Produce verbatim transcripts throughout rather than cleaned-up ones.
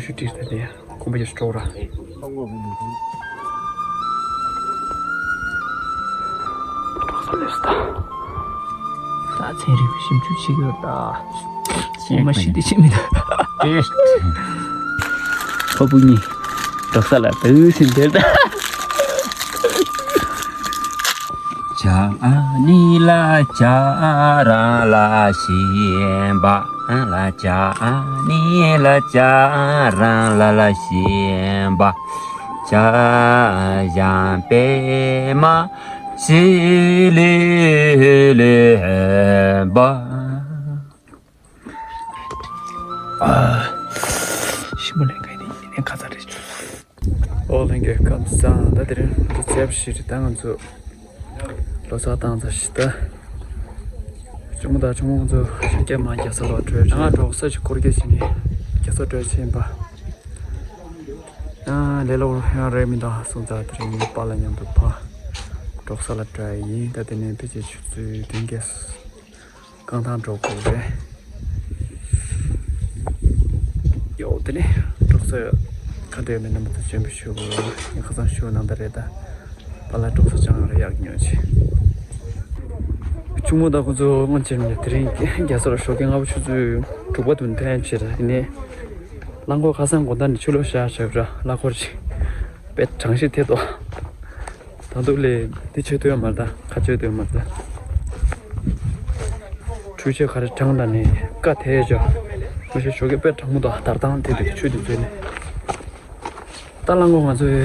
ཆུ་ཏིར་ད་དེ་ཁོང་པ་ཡོད་སྤྲོ་ར། གྲོགས་པོ་ལེབ་སྟ། ད་ཚན་རིག་ཞིབ་འཇུག་བྱེད་ཀྱི་ཡོད་ད། ཁོང་མ་ཤི་དེ་ཆེ་མི་ད། ཕ་བུ་གཉིས་གྲོགས་ས་ལ་དུ་ཟིན་དེར་ད། བྱ་ཨ་ནི་ལ་བྱ་རང་ལ་ཞེན་པ། ལ་བྱ་ཨ་ནི་ལ་བྱ་རང་ལ་ལ་ཞེན་པ། བྱ་ཞང་པད་མ་ཞི་ལི་ལི་ཧན་པ། ཨ། ཞིམ་པོ་ལེན་ག་ཡིན་ནི་ཁ་ཚ་རེད། ཨོ་ལྷན་རྒྱས་ཁམས་བཟང་། ད་དེ་རིང་ལོ་ཚེས་བཞི་རེད། ད་ང་ཚོ་ལོ་གསར་བཏང་ཚར་ཤི་ད། གཅུང་མོ་དང་གཅུང་མོ་ཚོ་ཤ་སྐྱ་མ་རྒྱ་ས་ལོ་བྲོས་ང་གྲོགས་ས་ཞིག་འཁོར་སྐྱོད་བྱེད་ནས་རྒྱ་ས་བྲོས་ཕྱིན་པ། ཡང་ལས་སླ་པོ་ཡང་རེད་མི་འདུག་གསུངས་ཙང་དེ་རིང་པཱ་ལགས་མཉམ་དུ་ཕ་གྲོགས་ས་ལ་བྲོས་ཡིན། ད་དེ་ནས་ཕལ་ཆེར་ཆུ་ཚོད་བདུན་བརྒྱད། རྐང་ཐང་འགྲོ་དགོས་རེད། ཡོ་དེ་ནས་གྲོགས་ཚོ་ཁ་འདོན་མི་རྣམས་ཚོ་སྤྱན་འབུལ་ཞུ་དགོས། ངས་ཁ་སང་ཞུ་གནང་ད་རེད་ད། པཱ་ལགས་གྲོགས་ཚོ་ཅང་རེ་ཡག་ཉོ་ཆེ། གཅུང་མོ་དང་ཁོ་ཚོ་སྔོན་ཆད་ནས་དེ་རིང་རྒྱ་སར་ཞོགས་ཀས་སྔ་པོ་ཆུ་ཚོད་དྲུག་པ་དུ་འཐེན་ཕྱིར་ཡིན་ནས། རླངས་འཁོར་ཁ་སང་དགོང་དག་ནས་ཆུ་ལོག་བཞག་བཞག་ར་གླ་འཁོར་ཅིག་དཔེ་གྲང་ཤིང་ཐེབས་འདུག་ད་དུང་ལས་འདི་ཆོས་སྟོན་མ་རེད་ད། ཁ་ཆོས་སྟོན་མ་རེད་ད། ཆུ་ཆེ་ག་རེ་གྲང་ད་ནས་བཀའ་ཐེ་ཆོ། མི་ཤེས་ཞོགས་ཀས་དཔེ་གྲང་མོ་དང་དར་ཐང་དེ་དུས་ཆུ་དེ་འཛུལ་ནས། ད་རླངས་འཁོར་ང་ཚོའི་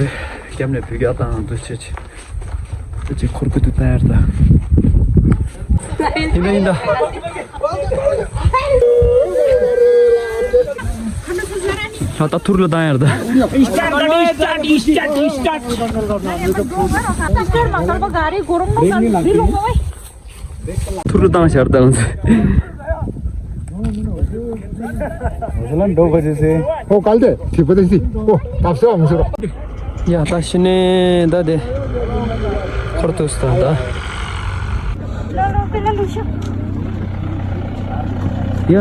རྒྱབ་ནས་བུད་རྒྱག་དང་འདུ་བྱེད་ཅིག་ད་ཅིག་འཁོར་ཁུ་དུ་བཏང་ཡར་ད། ཡིན་ད་ཡིན་ད། ད་ད་ཐུར་ལ་བཏང་ཡར་ད། ཐུར་ལ་བཏང་ཤར་བཏང་ཟེར། ཨོ་གལ་ཏེ་དྲི་པ་དེ་སི་ཨོ་ཐབས་ཟེར་བ་མི་ཟེར་རོ། ཡ་ད་ཤི་ནས་ད་དེ་འཁོར་ཐུག་སྟངས་ད། ཡ་ད།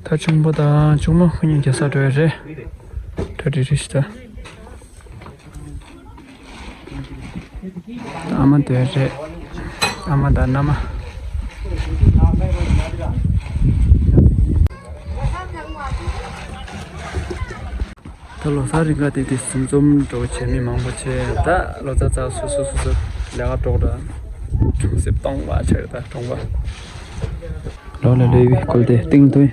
ད་གཅུང་པོ་དང་གཅུང་མོ་ཁོ་གཉིས་རྒྱ་ས་འགྲོ་ཡ་རེད། གྲ་སྒྲིག་རེད་ཤི་ད། ཨ་མ་དེ་རེད། ཨ་མ་དང་མནའ་མ། ད་ལོ་གསར་རིང་ག་དེ་དེ་གསུམ་འཛོམས་འགྲོ་བྱེད་མི་མང་པོ་བྱས། ད་ལོ་ཙཱ་ཙཱ་སོ་སོ་སོ་སོ་ལས་ཀ་གྲོགས་འདྲ་གྲོང་གསེབ་སྟོང་པ་ཆགས་ད་གྲོང་པ། ལོ་ལ་ལོས་བི་ཀོལ་ཏེ་ཏིང་ཏུའི།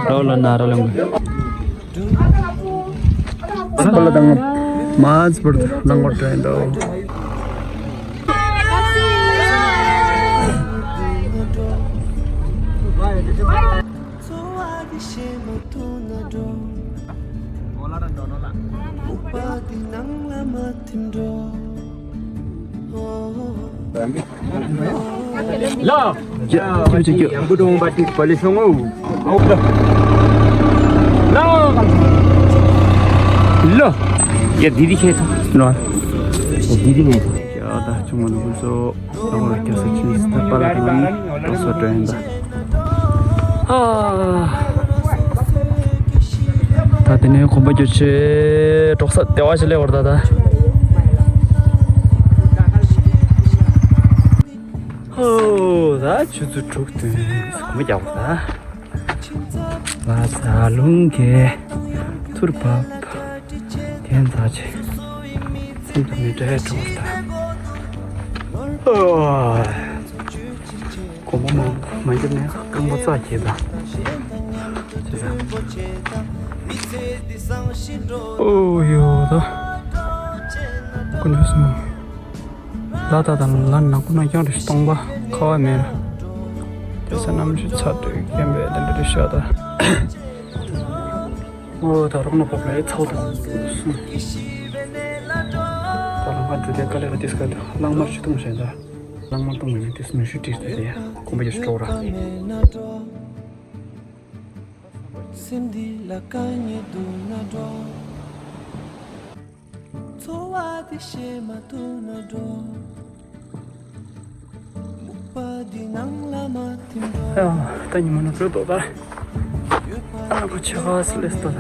ལོ་ལ་ན་ར་ལ་ངུ། སྤ་ལ་དང་མ་ཚ་བར་དུ་ལང་བར་དྲན་དོ། ལ། ཡ་ཁྱོད་ཀྱི་ཡང་བུ་དོང་པ་ཏིག་པ་ལི་སོང་ངོ་། ལ། ལ། ཡ་དི་རི་ཁྱེད་ཐོག་ནོ། ཡ་དི་རི་ངེད་ཐོག་ཡ་ད་ཆུང་མ་ནུ་བུ་ཚོ་ད་ང་རྒྱ་ས་ཆུན་སི་ད་པ་ལ་ཁང་ནི་ད་སོ་དྲན་ད། ཨ། ད་དེ་ནས་གོམ་པ་རྒྱུ་ཆེ་གྲོགས་ས་དེ་བ་ཞིག་ལས་བར་ད་ད། ཧོ། ད་ཆུ་ཚོད་དྲུག་དུས་གོམ་པ་རྒྱག་པ་ད། ལ་ཚ་ལུང་གེ་ཐུར་བབ་གན་ཚ་ཆེ་སེམས་དུ་མི་འདྲ་གྲོགས་ད། ཨོ། གོམ་པ་མ་མ་བརྒྱབ་ནས་རྐང་པ་རྩ་གྱེས་དང་། ཨོ་ཡོ་ད། ཀུན་ནས་སོང་། ལ་ད་དང་ལ་ནག་པོ་ནག་རྐྱང་རེ་སྟོང་པ་ཁ་བ་མེད་ལ། དེ་ས་གནམ་གཤིས་ཚ་དྲོད་སྐྱེན་པས་དེ་འདྲ་རེ་ཤ་ད། ཨོ་ད་རོགས་ན་བབ་ལ་ཚའོ་དང་སོང་། ད་ལ་ང་འགྲོ་དེ་དཀའ་ལས་ཀ་དེ་སྐད་དུ་གླང་དམར་ཆུ་འཐུང་བཞིན་ད། གླང་དམར་འཐུང་མི་ནི་དེ་སུ་ནུ་ཤུ་ཏིར་ད་དེ་ཡ་ཁོམ་པ་ཡོད་སྤྲོ་ར། སེམས་འདི་ལ་དཀའ་ངལ་འདུག་ན་འགྲོ། འཚོ་བ་འདི་ཤེས་མ་ཐུབ་ན་འགྲོ། སྨུག་པ་ ད་ཉི་མ་ནུབ་རེད་དོ། ད་ཨ་ཁོ་ཆེ་ཁ་སི་ལེ་སི་དོ།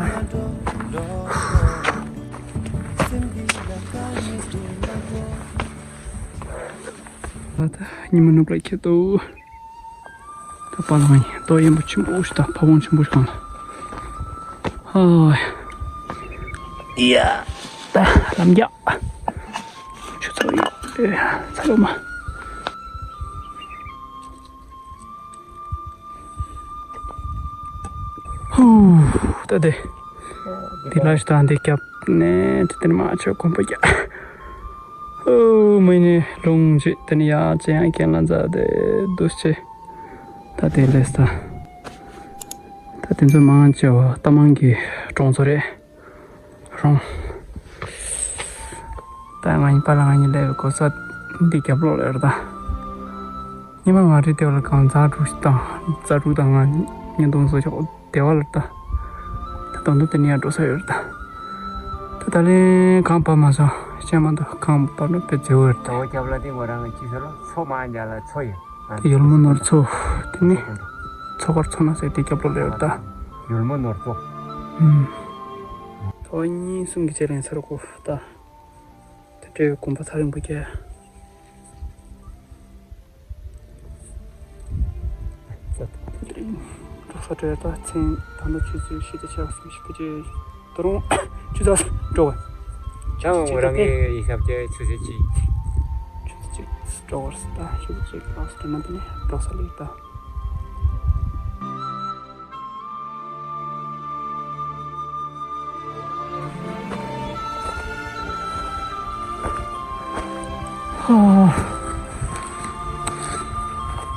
ད་ད་ཉི་མ་ནུབ་ལ་ཁྱེད་དོ། ད་པ་ལ་ང་ཡིན་ཏོ། ཡན་པོ་ཆེན་པོ་ཞིག་དང་ཕ་བོང་ཆེན་པོ་ཞིག་གང་ལ། ཧ་ཡ། ད་ལམ་རྒྱག་ཆུ་ཚོད་ཡིན། ཚ་ལོ་མ། ཧུ། ད་དེ། འདི་ལ་ཞིག་དང་འདི་རྒྱབ་ནས་དེ་དེ་ནས་མ་ཆོད་གོམ་པ་རྒྱག་ཨོ་མི་ནི་ལུང་བྱེད་དེ་ནི་ཡ་ཅེ་ཡང་གྱེན་ལ་འཛག་དེ་འདུག་ཅེ། ད་དེ་ལས་ད། ད་དེ་ཚོ་མང་ཆེ་བ་རྟ་མང་གི་གྲོང་ཚོ་རེད། རོང་། ད་ང་གཉིས་པ་ལ་ང་གཉིས་སླེབས་གོ་ས་འདི་རྒྱབ་ལོགས་ལ་རེད་ད། ཉི་མ་ང་རེ་ལྟེ་བ་ལ་གང་ཛ་དྲུག་དང་ཛ་དྲུག་དང་ང་བརྙན་ཐུང་བཟོ་ཆོག་དེ་བ་ལ་ད། ད་དོན་དུ་དེ་ནས་ཡར་འགྲོ་ས་ཡོད་རེད་ད། ད་ད་ལན་གང་བབས་མ་སོང་བཤད་མ་འདུག་གང་བབས་ན་དཔེ་མཛེས་པོ་ཡོད་རེད་ད། དོ་རྒྱབ་ལ་དེ་ང་རང་གི་ཅི་ཟེར་ལོ་མཚོ་མ་འཇལ་ལ་མཚོ་ཡོད། དེ་ཡུལ་མོ་ནོར་མཚོ། དེ་ནི་མཚོ་མཁར་མཚོ་སྣ་ཟེར་དེ་རྒྱབ་ལོགས་ལ་ཡོད་རེད་ད། ཡུལ་མོ་ནོར་མཚོ། ཨུམ། ཕོ་གཉིས་གསུམ་གྱི་རྗེས་ལ་ཡིན་ས་རེད་གོ་ད། དེ་འདྲའི་དགོན་པ་ཐག་རིང་པོ་སྐྱེལ། འགྲོ་ས་འགྲོ་ཡ་ད་མཚན་ད་ལྟ་ཆུ་ཚོད་བཞི་དང་ཕྱེད་ཀ་ཙམ་ཞིག་གི་རྗེས་ད་རུང་ཆུ་ཚོད་འགྲོ་བ། ཅང་ངོ་རང་གི་ཡིག་ཤབ་ཀྱི་ཆུ་ཚོད་གཅིག་ཆུ་ཚོད་གཅིག་འགྲོ་བར་ད་ཆུ་ཚོད་གཅིག་ལགས་སུ་འགྲོ་ན་དེ་ནས་འགྲོ་ས་ལེགས་ད།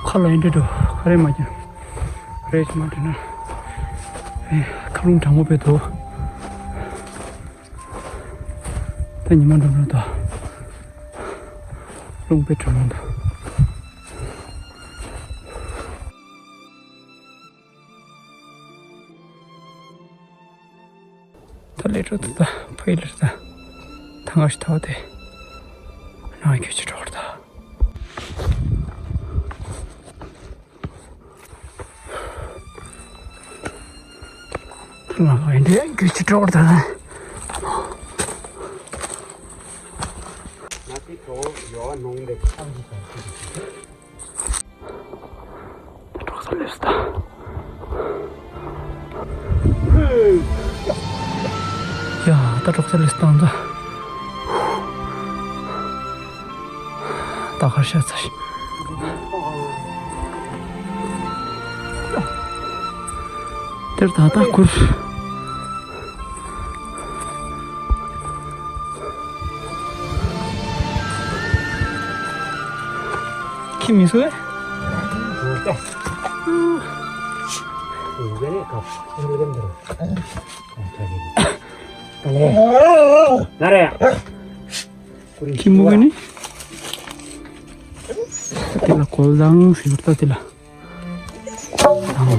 ཁ་ལ་ཡིན་འདྲི་འགྲོ་ག་རེ་མ་ཀྱང་རེད་མ་འདྲི་ན། ཁ་ལུང་དྲང་པོ་བས་འདུག་ད་ཉི་མ་འགྲོ་འགྲོ་ད། ལུང་པའི་དྲང་པོ་འདུག་ད་ལས་འགྲོ་ད་ད་ཕ་ཡི་ལར་ད་ད་ང་ཞིག་ཐོག་དེ་ནང་ཁྱོད་ཀྱི་གྲོགས་ད། ད་ང་ཡིན་དེ་ཁྱོད་ཀྱི་གྲོགས་ད། ང་དེ་གྲོགས་ཡོད་ནོང་དེ་ཁམ་གྱི་ད། ད་གྲོགས་ས་ལེབ་སྟངས། ཡ་ད་གྲོགས་ས་ལེབ་སྟངས་ད། ད་གར་ཤ་ཚ་ཞིག་དེར་ད་ད་ཁུར། ཁྱི་མི་སུ། ཁྱི་མུ་གི་ནི། དེ་ལ་གོལ་ལང་ཟེར་བ་ད་དེ་ལ།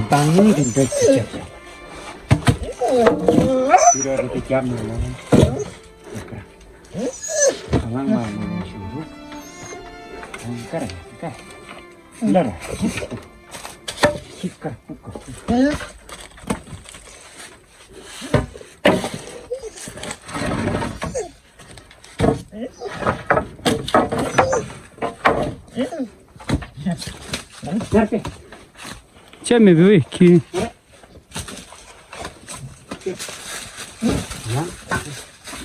དང་ནི་རིན་པོ་ཆེ་རྒྱབ་བཞག་ཡུ་རོ་རི་དེ་རྒྱབ་ནས་ལ། ག་ལང་མ་མ་ཞུ་རུ། གང་ཀར་ཀར། ལར། ཤིག་ཀར་པུ་ཀར། ཅེ་མེ་བེ་ཁི།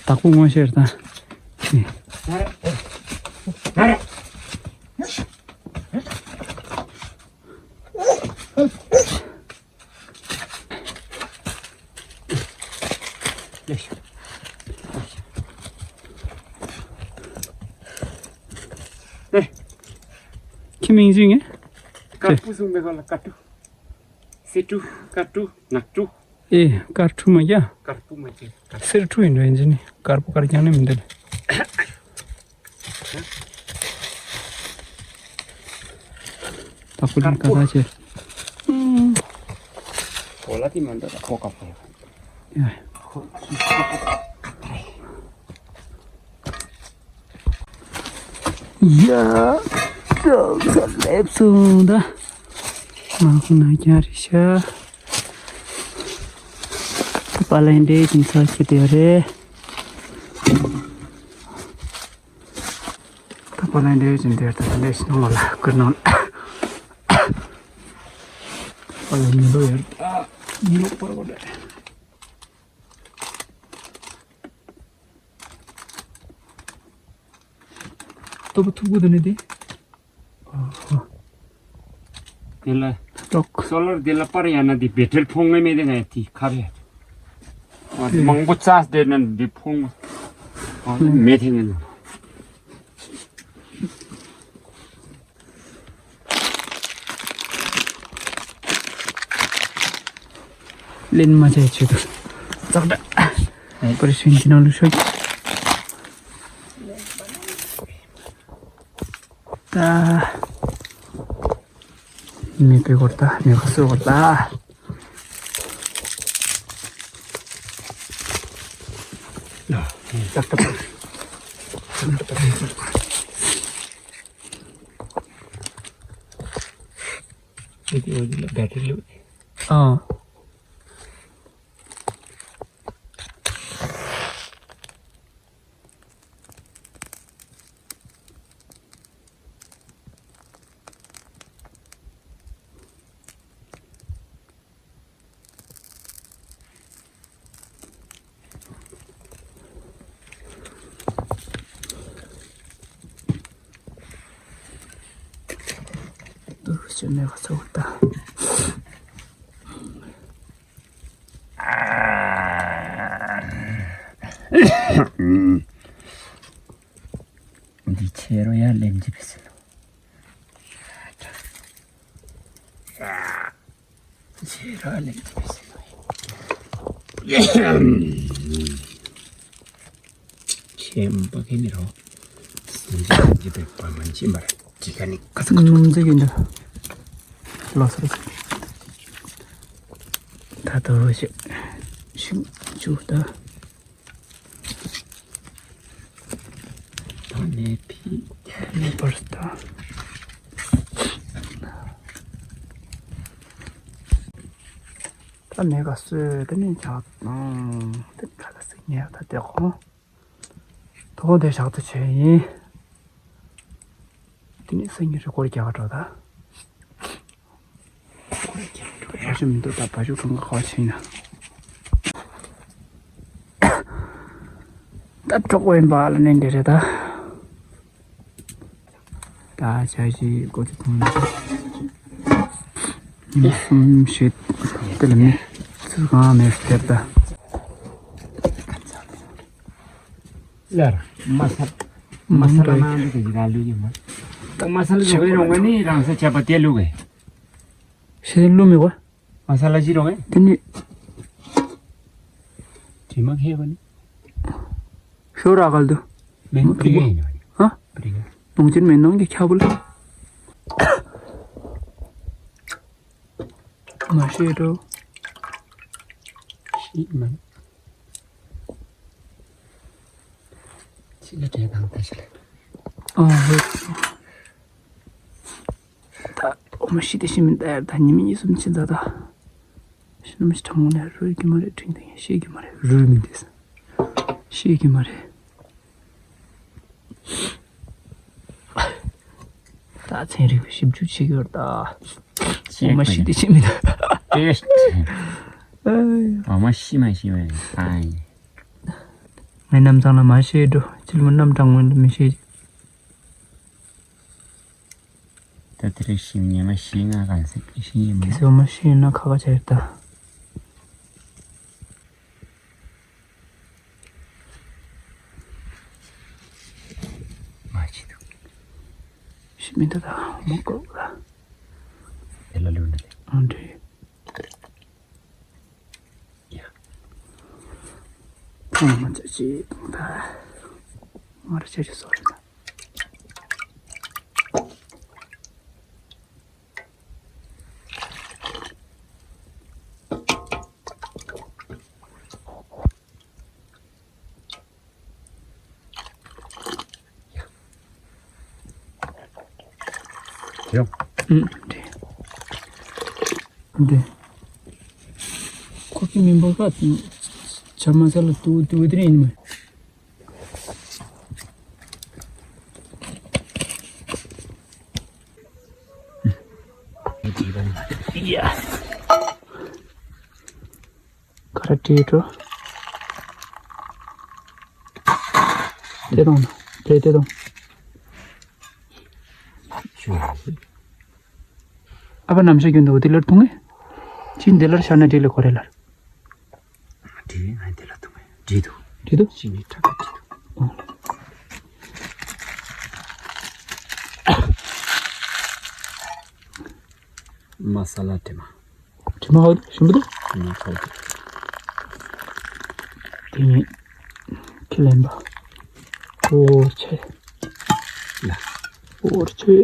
བདག་པོ་ངོ་ཤེས་དང་། ཁྱི་མིང་ཅི་ངས། དཀར་པོ་སུ་མེད་ག་ལ་དཀར་ཏུ། སེ་ཏུ་དཀར་ཏུ་ནག་ཏུ། ཨེ་དཀར་ཕྲུག་མ་རྒྱ། དཀར་པོ་མ་རྒྱ་དཀར། སེར་ཕྲུག་ཡིན་འགྲོ་ཡིན་ཅི་ནི་དཀར་པོ་དཀར་རྐྱང་ནི་མི་འདུག་ད་ཁོ་ལིང་ཀ་ད་ཆེ། གོ་ལ་དེ་མ་འདྲ་ད་ཁོ་ཀ་ཕོ་ཡ། ཁོ་ཁོ་ཀ་ཕོ་ཡ། ལེབ་སོང་ད། མ་ཁོ་ན་རྒྱ་རི་ཤ། ད་པ་ལན་འདྲེ་ཅིང་ཚ་ཁྱི་དེ་རེད། ད་པ་ལན་འདྲེ་ཅིང་དེར་ད་ལེ་ཤི་ནང་ལ་ཀུར་ནང་ལ། པ་ལན་མི་འདུག་ཡར་ད་མི་ལོག་པར་བ་རེད། ལྟོ་བུ་ཐུག་པོ་དེ་ནི་དེ། དེ་ལ་ཏོག་སོ་ལར་དེ་ལ་པར་ཡང་ན་དེ་བེ་ཊལ་ཕོང་ངེ་མེད་དེ་ང་ཡ་དེ་ཁ་རེད། དེ་མང་པོ་ཙག་དེ་ན་དེ་ཕོང་མེད་དེ་ངེ་ན། ལེན་མ་བྱས་ཆེད་དུ་ཙག་སྒྲ་པར་ཤིན་གྱི་ནང་ལ་ཤོད། ད་མི་པའི་སྐོར་ད་མི་ཁ་སོའི་སྐོར་ད། ཙག་ཙག་ཙག་ཙག་ཙག་ཙག་ཙག་ཙག་ཙག་ཙག་ཙག་ཙག་ཙག་ཙག་ཙག་ཙག་ཙག་ཙག་ཙག་ཨ། དུ་ཞིག་མེད་པ་ཚོར་ད། འདི་ཆེ་རུ་ཡར་ལེན་གྱི་བས་ཟིན། ཆེ་རུ་ལེན་གྱི་བས་ཟིན། ཆེན་པོ་གི་ནི་རོ། སེམས་ཅན་གྱི་པའི་པ་མན་ཆེན་པར་ཅི་ག་ནི་ཀ་ས་ཀ་ནུམ་ཟེ་གི་འདི། ལོ་སར་ཟེ། ད་ལྟ་བ་ཞིག་ཞིག་བཅུག་ད། ད་ནས་ཕི་ནས་པར་ད། ད་ནས་ག་སོས་ད་ནས་ཇག་ནང་ད་ནས་ག་ལ་སེ་ཉལ་ད་དེ་ཁོང་ཐོག་དེ་ཞག་ཏུ་བྱས་ཡིན། དེ་ནས་སེ་ཉལ་རེ་སྐོར་རྒྱག་འགྲོ་ད། སྐོར་རྒྱག་འགྲོ་ཡ་ཞིག་མི་འདུག་ད་བ་ཕྱུགས་ཚང་ག་ཁ་བ་ཕྱིན་ན། ད་གྲོགས་པོ་ཡིན་པ་ལ་ནས་འདི་རེད་ད། ད་ཞག་བཞི་དགུ་བཅུ་གོང་ནས་ཉི་མ་གསུམ་བཞི་དེ་ལ་མི་ཚུར་གང་མེད་སྟེར་ད། ལར་མ་ས་མ་ས་ལ་ནང་དུ་གི་ར་ལུ་ཡིན་མ། ད་མ་ས་ལ་ཞོགས་རོང་ག་ནི་རང་ས་ཆད་པ་དེ་ལུ་གི། ཤེས་ལུ་མི་བ། མ་ས་ལ་ཞི་རོང་གི། དེ་ནི། དྲི་མ་ཁེ་བ་ནི། ཤོ་ར་གལ་དུ། མེན་པྲི་གེ་ཡིན་ཡོད། ཧ། པྲི་གེ། ནོང་ཅན་མེན་ནོང་གི་ཁྱ་བུ་ལ། མ་ཤེས་འགྲོ། ཤེས་མ། ཅི་ལ་དྲན་དང་ད་ཤི་ལ། ཨ་ཧོ། ད་ཨོ་མ་ཤི་དེ་ཤི་མིན་ད་ཡར་ད་ཉི་མ་གཉིས་གསུམ་ཕྱིན་ད་ད། ཤི་ནམ་ཤི་ཁྲང་ནས་རུལ་གི་མ་རེད་དྲིན་དེ་ཤེས་གི་མ་རེད་རུལ་མི་འདུག་ཤེས་གི་མ་རེད། ད་ཚན་རིག་ཞིབ་འཇུག་བྱེད་ཀྱི་ཡོད་ད། ཨོ་མ་ཤི་དེ་ཤི་མིན་ད། ཨོ་མ་ཤི་མ་ཤི་མ་ཨ་ཡིན། ངའི་རྣམ་གྲངས་ལ་མ་ཤེས་འགྲོ་ཅི་ལ་མ་རྣམ་གྲངས་སྔོན་དུ་མི་ཤེས། ད་དེ་རིང་ཤིང་ཉི་མ་ཤིང་ང་གང་ཟེར་ཤིང་ཉི་མ། ཁྱེད་ཚོ་མ་ཤེས་ན་ཁ་ཁ་བྱས་ད། མ་ཤི་འདུག་ཤི་མི་འདུག་ད་མོ་ཀོ་ད། དེ་ལ་ལུས་ན་ལེ། ཨང་འདྲེ། ཡ། ཐང་མ་ཅ་ཅི་དང་ད། ང་ར་ཅ་ཅི་སོ་རེད་ད། དེ་རང་། ཨུམ། འདི། ཁོ་གི་མིན་པ་ག་ཆ་མ་ས་ལ་ཏུ་ཏུ་དེ་རིང་ཡིན་མ། ཡ། ག་རེ་བྲིས་འགྲོ། དེ་དང་། དེ་དེ་དང་། ཨ་ཕ་ནམ་ཞག་རྒྱུན་དུ་འདི་ལར་འཐུང་ངེ། ཅི་འདི་ལར་ཤར་ན་འདི་ལ་གོ་རེ་ལར། བྲིས་ང་འདི་ལ་འཐུང་ངེ་བྲིས་འདུག་བྲིས་འདུག་ཅི་ནི་ཁྲག་ག་བྲིས་འདུག་མ་ས་ལ་དྲི་མ། དྲི་མ་ཧོ་ཞིམ་པོ་འདུག་དྲི་མ་ཧོ་འདུག་དེ་ནི་ཁས་ལེན་པ། ཨོ་ཆེ། ལ། ཨོ་ཆེ།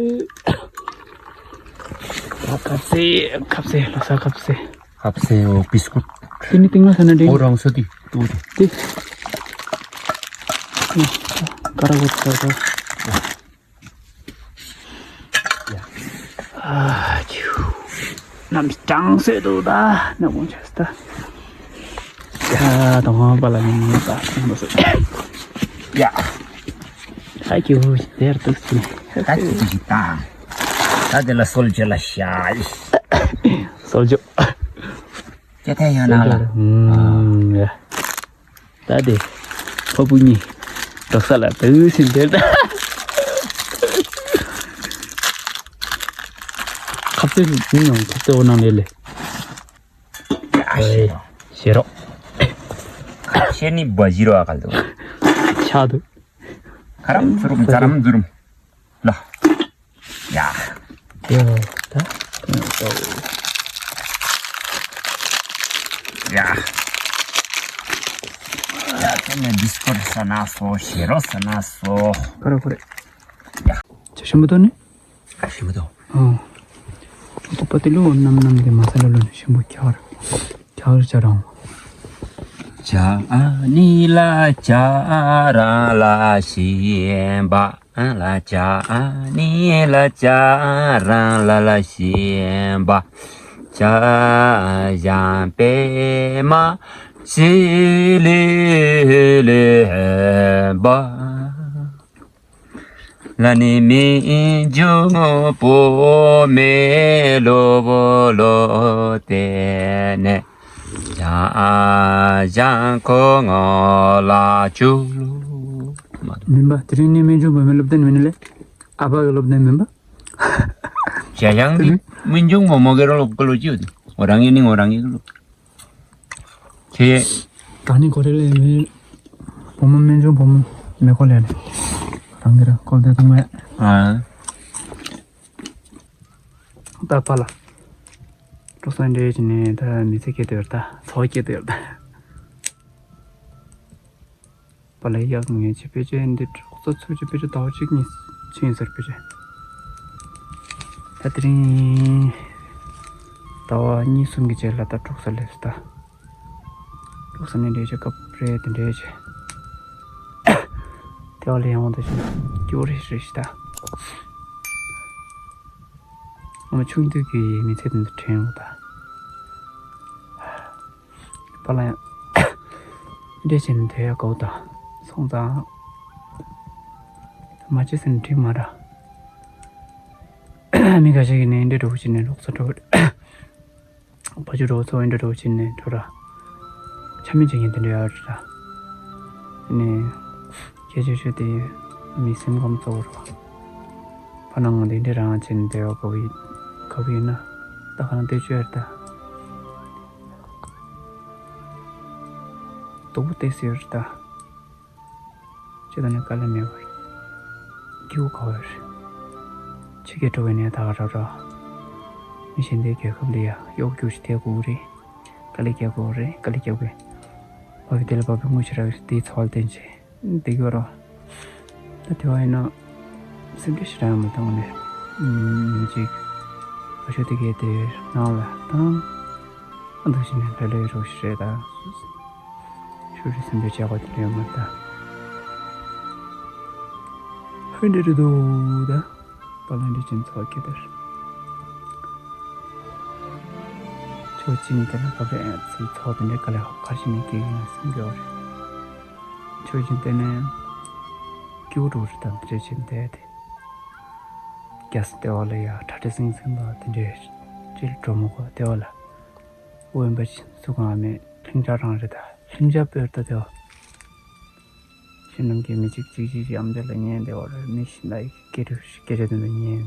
ཁ་ཚེ་ཁ་ཚེ་ལ་ས་ཁ་ཚེ། ཁ་ཚེ་ཨོ་བིས་ཀུད། དེ་ནི་ཏིང་ལ་ས་ན་འདྲེན། ཨོ་རང་སོ་དི་ཏུ་དི། དེ། ཀ་ར་གོ་ཀ་ར་གོ། ཨ་ཅུ། ནམ་གྲང་སེ་འདུག་ད་ནག་པོ་ཆགས་ད། ཡ་དང་པ་ལ་ནི་ནི་ད་ནི་མ་སོ། ཡ། ཨ་ཅུ་དེར་འདུག་སི། ད་ཅི་ཅི་ད། ད་དེ་ལ་སོལ་ཇོ་ལ་ཤ། སོལ་ཇོ། ཅི་ཐད་ཡོད་ན་ལ། ཨུམ། ཡ། ད་དེ། ཕ་བུ་གཉིས། འགྲོ་ས་ལ་དུ་ཕྱིན་དེར་ད། ཁ་ཚེ་མི་ཡོང་ཁ་ཚེ་འོ་ནང་ལས་ལས། ཨ་ཤེ་རོ། ཤེ་རོ། ཤེ་ནི་བ་ཞི་རོ་ཨ་གལ་དུ། ཆག་དུ། ཁ་རམ་ཚུ་རུམ་ཙ་རམ་ཛུ་རུམ། ལ། ཡ། ཡ། ད། ཡ། ཡ། ད་ནི་བིས་ཀུད་ཟ་ན་སོ། ཤེ་རོ་ཟ་ན་སོ། ཁོ་རེ་ཁོ་རེ། ཡ། ཅི་ཞིམ་པོ་འདུག་ནི། ཞིམ་པོ་འདུག་ཨོ། ད་པ་ཏི་ལུ་ནམ་ནམ་གི་མ་ས་ལ་ལུ་ནི་ཞིམ་པོ་ཁྱག་ཁྱག་ཅ་རང་། ཅ་ནི་ལ་ཅ་རང་ལ་ཞིམ་པ། ལ་ཅ་ནི་ལ་ཅ་རང་ལ་ལ་ཞིམ་པ། ཅ་ཞང་པད་མ་ཅི་ལི་ལི་ཧན་པ། ལ་ནི་མི་འཇུ་ངོ་པོ་མེ་ལོ་བོ་ལོ་ཏེ་ནེ། ཡང་ཨ་ཞང་ཁོ་ངོ་ལ་ཅུ་ལུ། མིན་པ་དེ་རིང་ནི་མི་འཇུ་བོ་མེ་སློབ་སྟོན་མིན་ལེ། ཨ་ཕ་གི་སློབ་སྟོན་མིན་པ། ཞ་ཞང་གི་མི་འཇུ་ངོ་མོ་གི་རོ་སློབ་ཀི་ལོ་ཅི་ཡོད། ངོ་རང་གི་ནི་ངོ་རང་གི་ལོ། ཁྱེད། ད་ནི་གོ་རེ་ལས་མི། བུ་མོ་སྨན་ཆུང་བུ་མོ་མེ་ཁོ་ལས་ནི། རང་གི་ར་ཁོ་དེ་ཐུང་མེད། ཨ། ད་པ་ལ། ཀྲོ་སན་འདྲེ་ཅི་ནི་ད་མི་ཚེ་སྐྱེ་དོར་ད་ཚོ་སྐྱེ་དོར་ད། པ་ལ་ཡག་ངེས་ཆེ་པེ་ཅེ་འདི་ཀྲོག་ཚོ་ཚུ་ཅི་པེ་ཅེ་ཟླ་བ་གཅིག་གཉིས་ཕྱིན་ཟེར་པེ་ཅེ། ད་དེ་རིང་ཟླ་བ་གཉིས་གསུམ་གྱི་རྗེས་ལ་ད་འབྲུག་ས་སླེབས་སོང་ད། འབྲུག་ས་ནས་འདྲེས་བྱས་སྐབས་རེ་དེ་འདྲས་བྱས། དེ་བ་ལས་ཡང་འོང་དུ་ཕྱིན་སྐྱོ་རེ་རེ་ཞིག་ད། ང་ཆུང་དུས་ཀྱི་མི་ཚེ་དེ་འདྲ་དྲན་འོང་ད། པ་ལ་ཡང་འདྲེ་བྱས་ནས་དེ་ཡག་གོ་ད་སོང་ཙང་། མ་བྱེད་ཟེར་ནས་དྲིས་མ་ར། མི་ཁ་ཤས་ཀྱིས་ནི་འདྲེ་འགྲོ་བྱས་ནས་ལོག་ས་འགྲོ། བ་ཅུ་རོ་ཚོ་འདྲ་འགྲོ་བྱས་ནས་འགྲོ་ར། ཆ་མི་འཇིག་ཡིན་དེ་འདྲ་ཡོད་ར། ནི། ཁྱེད་ཆོས་ཆོས་དེ་མི་སེམས་ཁམས་གཙོ་བོ་ར། ཕ་ནང་ངོ་དེ་འདྲ་རང་བྱས་ནས་བསྡད་ཡོད་ག་བུ་ཡིན། ག་བུ་ཡིན་ན། ད་ག་རང་བལྟས་བཅོས་ཡོད་ད། སྟུག་པོ་བལྟས་སུ་ཡོད་ར་ད། ཅི་ད་ནི་དཀའ་ལས་མེད་པ། སྐྱིད་པོ་ག་བ་རེད། ཕྱི་རྒྱལ་འགྲོ་བའི་ནས་ད་ག་ར་ར། མི་གཞན་དེའི་རྒྱལ་ཁབ་ལ་ཡ་གཡོག་རྒྱུག་ཅིག་བསྡད་དགོས་རེད། དཀའ་ལས་རྒྱག་དགོས་རེད་དཀའ་ལས་རྒྱག་དགོས། བ་གི་དེ་ལ་བ་གི་དངུལ་ཞེ་དྲག་ཡོད་དེའི་འཚོ་བ་ལ་བརྟེན་བྱས། འདི་གི་བ་ར། ད་དེ་བ་ཡིན་ན། སེམས་ཁྲལ་ཞེ་དྲག་ཡང་མ་བཏང་ནས། ཨུམ་ཅིག་བ་ཤོ་དེ་གའི་དེ་ནང་ལ་བཏང་། ཨ་འདུག་བྱས་ནས་ལྷོད་ལྷོད་རོགས་ཞེས་རེད་ད། ཤུ་རི་སེམས་པའི་བྱ་བ་དེ་འདྲ་ཡོད་མ་རེད་ད། ཧོན་འདྲ་རེད་འདུག་ད། བཀའ་བློན་འདི་ཅན་ཚོགས་ཀྱི་དེར། ཆོས་ཅན་དེ་ན་བཀའ་བློན་ཚོགས་དེ་འདྲའི་དཀའ་ལས་ཁག་ཁ་ཞིག་ནས་སྐྱེ་ཡིན་ན་སེམས་སྐྱོ་བ་རེད། ཆོས་ཅན་དེ་ནས་སྐྱིད་པོ་འགྲོ་རེད་དམ། ཆོས་ཅན་དེ་དེ། རྒྱ་སེ་ལྟེ་བ་ལ་ཡ་ཁྲ་ཁྲ་སིང་སིང་དང་དེ་འདྲའི་ཅིལ་གྲོ་མོ་གོ་ལྟེ་བ་ལ། དབེན་པ་ཅིག་སུ་གང་མེད། ལྷིང་འཇགས་རང་རེད་ད། ལྷིང་འཇགས་དཔེར་ད་དེ་བ། ཕྱི་ནང་གི་མི་གཅིག་གཅིག་གཅིག་གཅིག་ཨམ་དེ་ལ་ཉན་དེ་བ་རེད། མི་ཤི་ན་ཡི་སྐད་རུ་སྐད་ཆ་དེ་འདྲ་ཉན་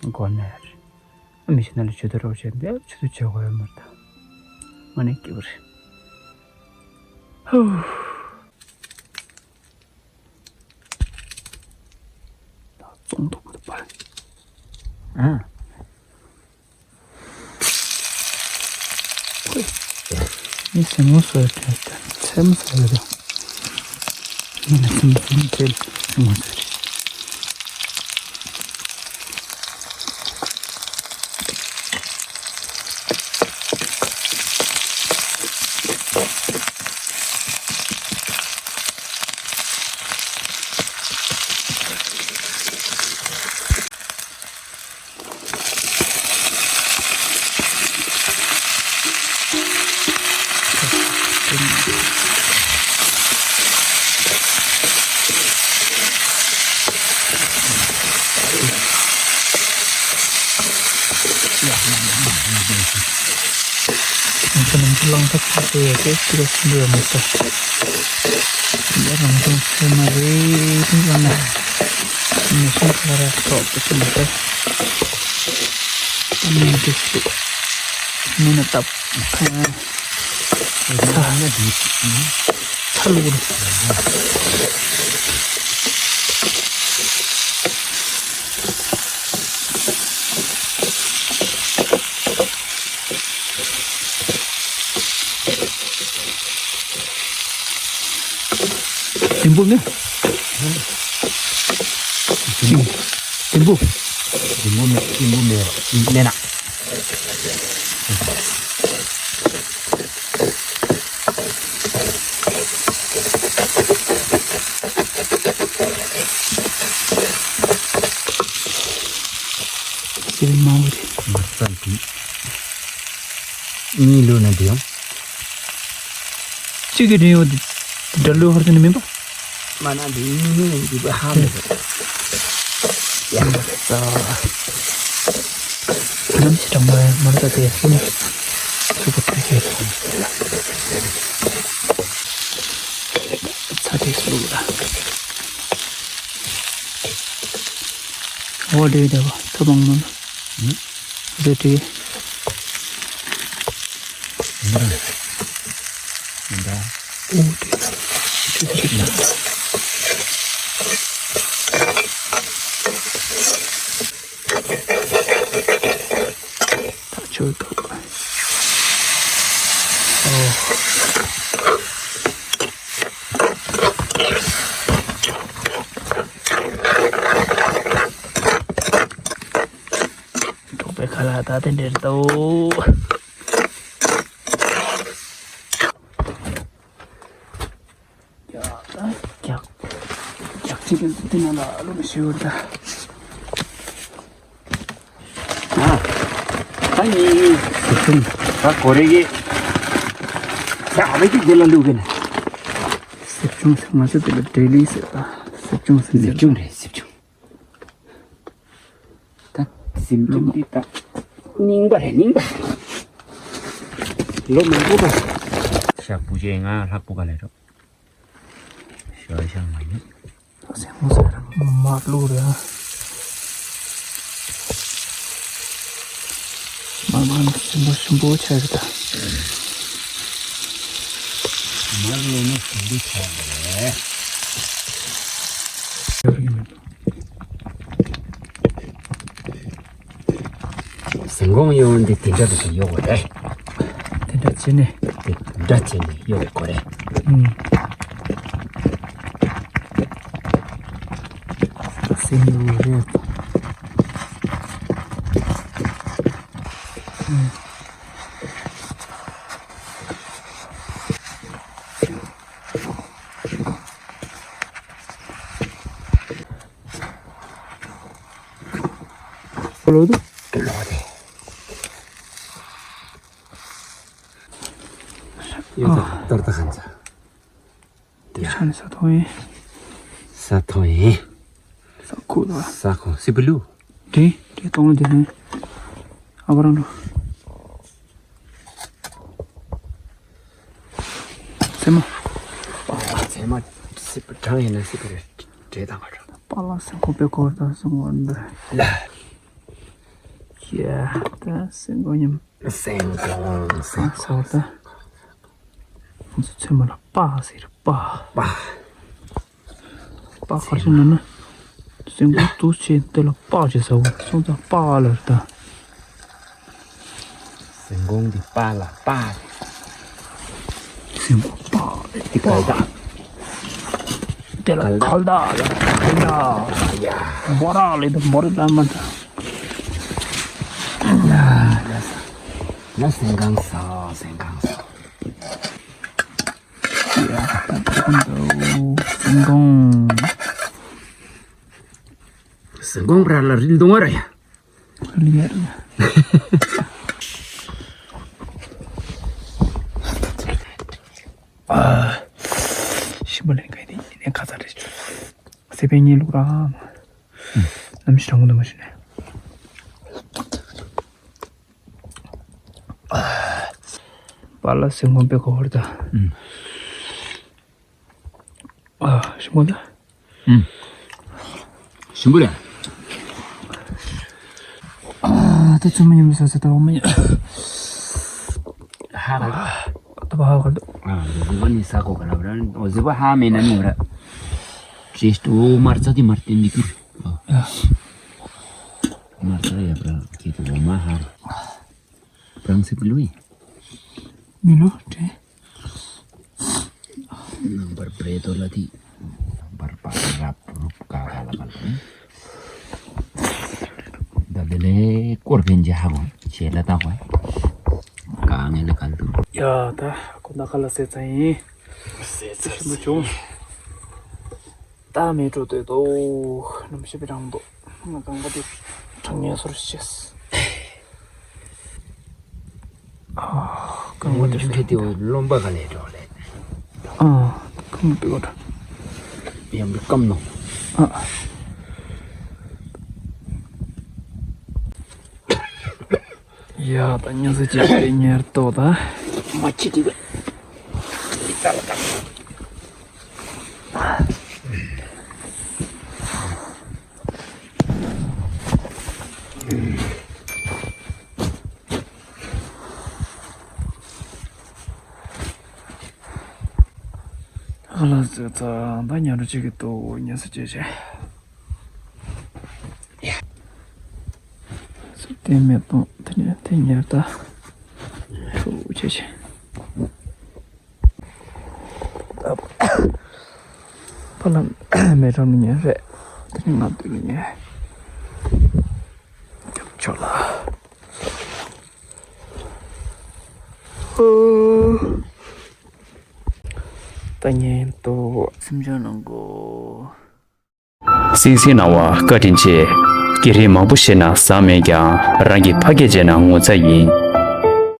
དགོས་ནས་རེད། མི་ཤི་ན་ལ་ཇུས་གཏོགས་རོགས་བྱས་འདི་ཇུས་གཏོགས་བྱེད་དགོས་ཡོད་མ་རེད་ད། ཨ་ནི་སྐྱིད་པོ་རེད། ཧུ། ད་བཙོང་ཐུབ་མི་འདུག་པ། ཨ། ཁོས་ངས་སེན་མོ་བཟོས་དེ་སེན་མོ་བཟོས་དེ་ངས་ནི་སེན་མོ་བཟོས་དེ་སེན་མོ་བཟོས་དེ། ང་ཚོ་ནང་ཁུལ་གླང་ཐབས་ཆགས་ཏེ་ཡོད་དེ་ཕྱི་རོལ་ཆེན་པོ་ཡོད་མི་ས། ཡ་རང་སོང་ཚེ་མ་རེད་ལ་ན། མི་སོང་ཁ་ར་ཐོག་ཏུ་ཕྱིན་ཏེ། མི་འདུག་མི་ན་སྟབས་ཁ་ཡང་། ཚ་ན་འདི་ཚ་ལུག་རེད། ལྡེམ་པོ་མེད། ལྡེམ་པོ། ལྡེམ་པོ་མེད། ལྡེམ་པོ་མེད་མེད་ན། ཟེར་མང་བོ་རེད། མ་རྩ་འདི་གཉིས་ལོས་ན་འདི་ཡང་། གཅིག་གི་རིན་ཡོད་འདི་འདྲ་ལོས་ཧོར་དེ་ནི་མིན་པ། མ་ན་འདི་གཉིས་འདི་པ་ཧ་མི་གོ། ཡ་ས། ནམ་ཞིག་གྲང་མོ་མ་རྩ་དེ་སུ་ནི་སུ་གོ་ཐུག་གི། ཚ་དེ་སུ་ར། འོ་དེ་དེ་བ་ཐུབ་བང་མོ་ན། རེད་དེ། འོ་དེ། ད་ཆོས་ཐོག་ཨོ། གྲོགས་པའི་ཁ་ལག་ད་དེ་འདྲེར་ལྟོ། ཡ་ད་རྒྱག་རྒྱག་ཅིག་གི་འདི་ནང་ལ་ཨ་ལུ་མི་ཤི་བར་ད། ཨ་ད་ཡིན་ཡིན། ད་གོ་རེ་གི། ད་ཨ་མི་གི་དེ་ལ་ལུག་གི་ནི། སེབ་ཆུང་ཟེར་ང་ཚོ་དེ་ལ་ཌེ་ལི་ཟེར་ད། སེབ་ཆུང་ཟེར། སེབ་ཆུང་རེད་སེབ་ཆུང་། ད་སེམས་ཅན་འདི་ད་རྙིང་པ་རེད་རྙིང་པ། ལོ་མང་པོ་པ། ཤག་བུ་ཅེ་ང་ལྷག་པོ་ག་ལེ་རོ། ཤག་ཤག་མ་ཡིན། སེམས་ཟེར་མ་བླུག་རེད། མ་མ་ནི་སེམས་པ་ཞིམ་པོ་ཆགས་རེད་ད། མ་བླུག་ན་ཞིམ་པོ་ཆགས་རེད། ཟིན་གོང་ཡོང་འདི་དེ་འདྲ་རེ་ཞིག་ཡོད་དགོས་རེད། དེ་འདྲ་བྱས་ནས། དེ་འདྲ་བྱས་ནས་ཡོད་དགོས་རེད། ཨུམ། སེམས་ཡོད་རེད། ཨུམ། ལོ་དུ། ལོ་དེ། ཡོད་ད་ཏར་ད་ཁན་ཚ། དེ་ཆ་ནས་ས་ཐོང་ཡིན། ས་ཐོང་ཡིན། ས་ཁུག་ད། ས་ཁོ་སི་པི་ལུ། དེ་དེ་གཏོང་ལ་དེ་ནས་ཨ་བ་རང་ལོ། ཚེ་མ། པ་ལ་ཚེ་མ་སི་པི་གྲང་ཡིན་ན་སི་པི་རེད་འདྲེ་དང་ག་གྲང་། པ་ལ་སེང་གོ་པེ་གོར་དང་སེང་གོ་འདི། ལ། ཡ་ད་སེང་གོ་ཉམས། སེང་གོ་སེང་གོ་ས་ད། ཚེ་མ་ལ་པ་ཟེར་པ། པ། པ་ཁར་ཤི་ན་ན། སེང་གོ་ཏུ་ཆེ་དེ་ལ་པ་ཆེ་ས་བོ་སོང་ཙང་པ་ལ་རེད་ད། སེང་གོང་འདི་པ་ལ་པ། སེང་གོ་པ་ལ་དེ་གལ་ད། དེ་ལ་གལ་ད་ལ་གལ་ད། ཡ། བོ་ར་ལ་དེ་བོ་ར་ལ་མ་ད། ཡ་ཡ་ས། ཡ་སེང་གང་ས་སེང་གང་ས། ཡ་ད་ད་ད་སེང་གོང་། སེང་གོང་ར་ལ་རིལ་དུང་བ་ར་ཡ། ཞིམ་པོ་ལེན་ག་ཡིན་ནས་ཁ་ཚ་རེད། སེ་པན་གཉིས་བླུགས་ར། ནམ་ཞིག་དྲང་པོ་འདུག་མ་ཤེས་ནས། པཱ་ལགས་སེམས་ཁོང་དཔེ་གོ་བར་ད། ཨ། ཞིམ་པོ་ད། ཨུམ། ཞིམ་པོ་རེད། ཨ། ད་ཚོད་མ་ཉམས་ས་ས་ད་འོ་མ་ཉམས། ཧ་ག་ད་བ་ཧ་ག་ད། ཨ། ཟི་བ་ནི་ས་གོ་ག་ལ་བ་ར། ཨོ་ཟི་བ་ཧ་མེ་ན་ནི་བ་ར། ཅེས་ཏུ་མར་ཚ་དི་མར་ཏི་ནི་ཀུར། ཨ། མར་ཚ་ཡ་བ་ར་ཁྱེད་ཀྱི་འོ་མ་ཧ་ར། ཕ་རན་སི་པི་ལུ་ཡིན། མི་ལོ་དྲན། ནང་པར་བྲེ་དོ་ལ་དི། ནང་པར་པ་རབ་རུབ་ཀ་ཀ་ལ་ཀ་ལ། ད་དེ་ལས་སྐོར་ཕན་ཅི་ཧ་གོ་ཆེ་ལ་ད་གོ། ཀ་ངེ་ལ་ཀ་ལ་དུ། ཡ་ད་ཁོ་ན་ཁ་ལ་སེ་ཚ་ཡིན། སེ་ཚ་མ་བྱུང་། ད་མེ་ཏྲོ་དོད་དོ། ནམ་ཞིག་པའི་རང་དོ། ང་གང་ག་དེ་གྲང་ངན་སོར་ཤེས། ཨ། གང་ག་དེ་ཁྱེད་དེ་རློན་པ་ག་ལས་འགྲོ་ལེ། ཨ། གང་ག་དེ་ག་ཡང་བི་ཀམ་ནོ། ཨ། ཡ་ད་ཉ་ས་ཅིག་དེ་ཉེར་ཏོ་ད། མ་ཅི་དེ་ག་ད་ལ་ད། ཨ་ལ་ཟེར་ཙང་ད་ཉ་རུ་ཅིག་གི་ཏོ་ཉ་ས་ཅེ་ཅེ། སུ་བསྟན་མེད་སྟོང་དེ་ནས་དེ་ཉར་ད། ཁྲོ་ཆེ་ཆེ། ཕ་ལམ་མེ་ཏྲོན་ལ་ཉན་རེད། དེ་ནི་ང་དུ་ལ་ཉན། རྒྱབ་ཕྱོགས་ལ། ད་ཉན་ཏོ། སེམས་ཆུང་གནང་གོ། སིང་སིང་གནང་བ་བཀའ་དྲིན་ཆེ། སྐད་རིགས་མང་པོ་ཤེས་ན་བཟང་མེད་ཀྱང་རང་གི་ཕ་སྐད་བརྗེད་ན་ངོ་ཚ་ཡིན།